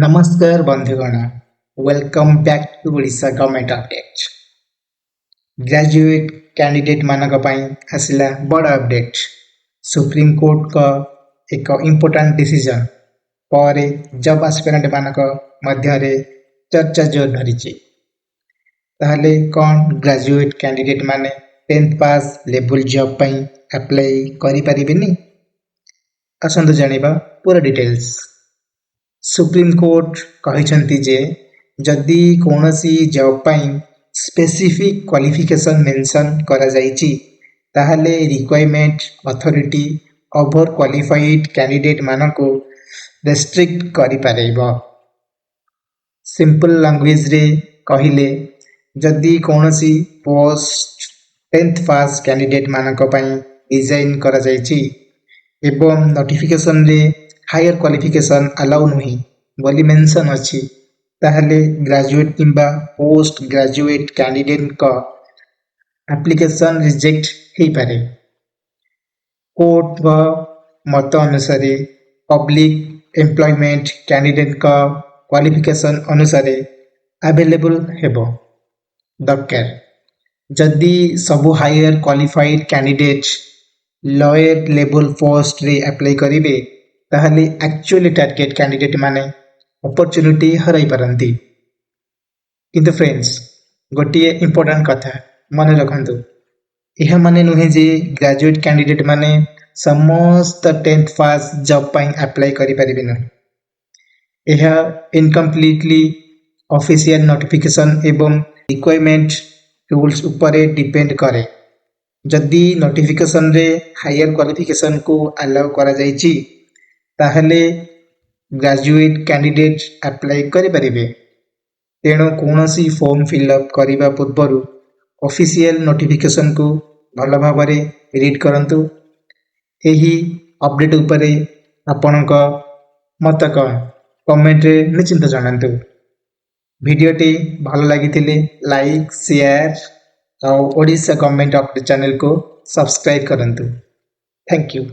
ନମସ୍କାର ବନ୍ଧୁଗଣ, welcome back to Odisha Government Update. Graduate candidate ମାନଙ୍କ ପାଇଁ ଆସିଲା ବଡ଼ ଅପଡେଟ୍। ସୁପ୍ରିମକୋର୍ଟଙ୍କ ଏକ ଇମ୍ପୋର୍ଟାଣ୍ଟ ଡିସିଜନ ପରେ ଜବ୍ ଆସ୍ପିରାଣ୍ଟ ମାନଙ୍କ ମଧ୍ୟରେ ଚର୍ଚ୍ଚା ଜୋର ଧରିଛି। ତାହେଲେ କ'ଣ ଗ୍ରାଜୁଏଟ୍ କ୍ୟାଣ୍ଡିଡେଟ୍ ମାନେ 10th pass ଲେବୁଲ୍ ଜବ୍ ପାଇଁ ଆପ୍ଲାଏ କରିପାରିବେନି? ଆସନ୍ତୁ ଜାଣିବା ପୁରା ଡିଟେଲ୍ସ। ସୁପ୍ରିମକୋର୍ଟ କହିଛନ୍ତି ଯେ ଯଦି କୌଣସି ଜବ୍ ପାଇଁ ସ୍ପେସିଫିକ୍ କ୍ୱାଲିଫିକେସନ୍ ମେନସନ୍ କରାଯାଇଛି, ତାହେଲେ recruitment authority over qualified candidate ମାନଙ୍କୁ ରେଷ୍ଟ୍ରିକ୍ଟ କରିପାରିବ। ସିମ୍ପଲ୍ ଲାଙ୍ଗୁଏଜରେ କହିଲେ, ଯଦି କୌଣସି ପୋଷ୍ଟ 10th pass candidate ମାନଙ୍କ ପାଇଁ ଡିଜାଇନ୍ କରାଯାଇଛି ଏବଂ ନୋଟିଫିକେସନରେ ହାୟର କ୍ୱାଲିଫିକେସନ୍ ଆଲାଉ ନୁହେଁ ବୋଲି ମେନସନ୍ ଅଛି, ତାହେଲେ ଗ୍ରାଜୁଏଟ୍ କିମ୍ବା ପୋଷ୍ଟ ଗ୍ରାଜୁଏଟ୍ କ୍ୟାଣ୍ଡିଡେଟ୍ଙ୍କ ଆପ୍ଲିକେସନ୍ ରିଜେକ୍ଟ ହେଇପାରେ। କୋର୍ଟଙ୍କ ମତ ଅନୁସାରେ, ପବ୍ଲିକ ଏମ୍ପ୍ଲୟମେଣ୍ଟ କ୍ୟାଣ୍ଡିଡେଟ୍ଙ୍କ କ୍ୱାଲିଫିକେସନ୍ ଅନୁସାରେ ଆଭେଲେବୁଲ୍ ହେବ ଦରକାର। ଯଦି ସବୁ ହାୟର କ୍ୱାଲିଫାଇଡ୍ କ୍ୟାଣ୍ଡିଡେଟ୍ ଲୋୟର ଲେବୁଲ୍ ପୋଷ୍ଟରେ ଆପ୍ଲାଏ କରିବେ, ତାହେଲେ ଆକ୍ଚୁଆଲି ଟାର୍ଗେଟ୍ କ୍ୟାଣ୍ଡିଡେଟ୍ ମାନେ ଅପରଚ୍ୟୁନିଟି ହରାଇ ପାରନ୍ତି। କିନ୍ତୁ ଫ୍ରେଣ୍ଡସ୍, ଗୋଟିଏ ଇମ୍ପୋର୍ଟାଣ୍ଟ କଥା ମନେ ରଖନ୍ତୁ। ଏହା ମାନେ ନୁହେଁ ଯେ ଗ୍ରାଜୁଏଟ୍ କ୍ୟାଣ୍ଡିଡେଟ୍ ମାନେ ସମସ୍ତ 10th pass job ପାଇଁ ଆପ୍ଲାଏ କରିପାରିବେ ନାହିଁ। ଏହା ଇନକମ୍ପ୍ଲିଟଲି ଅଫିସିଆଲ ନୋଟିଫିକେସନ୍ ଏବଂ ରିକ୍ରୁଟମେଣ୍ଟ ରୁଲ୍ସ ଉପରେ ଡିପେଣ୍ଡ କରେ। ଯଦି ନୋଟିଫିକେସନରେ ହାୟର କ୍ୱାଲିଫିକେସନକୁ ଆଲାଉ କରାଯାଇଛି, ତାହେଲେ ଗ୍ରାଜୁଏଟ୍ କ୍ୟାଣ୍ଡିଡେଟ୍ ଆପ୍ଲାଏ କରିପାରିବେ। ତେଣୁ କୌଣସି ଫର୍ମ ଫିଲ୍ଅପ୍ କରିବା ପୂର୍ବରୁ ଅଫିସିଆଲ ନୋଟିଫିକେସନକୁ ଭଲ ଭାବରେ ରିଡ୍ କରନ୍ତୁ। ଏହି ଅପଡେଟ୍ ଉପରେ ଆପଣଙ୍କ ମତ କ'ଣ, କମେଣ୍ଟରେ ନିଶ୍ଚିତ ଜଣାନ୍ତୁ। ଭିଡ଼ିଓଟି ଭଲ ଲାଗିଥିଲେ ଲାଇକ୍, ସେୟାର ଆଉ ଓଡ଼ିଶା ଗଭର୍ଣ୍ଣମେଣ୍ଟ ଅପଡେଟ୍ ଚ୍ୟାନେଲକୁ ସବସ୍କ୍ରାଇବ୍ କରନ୍ତୁ। Thank you.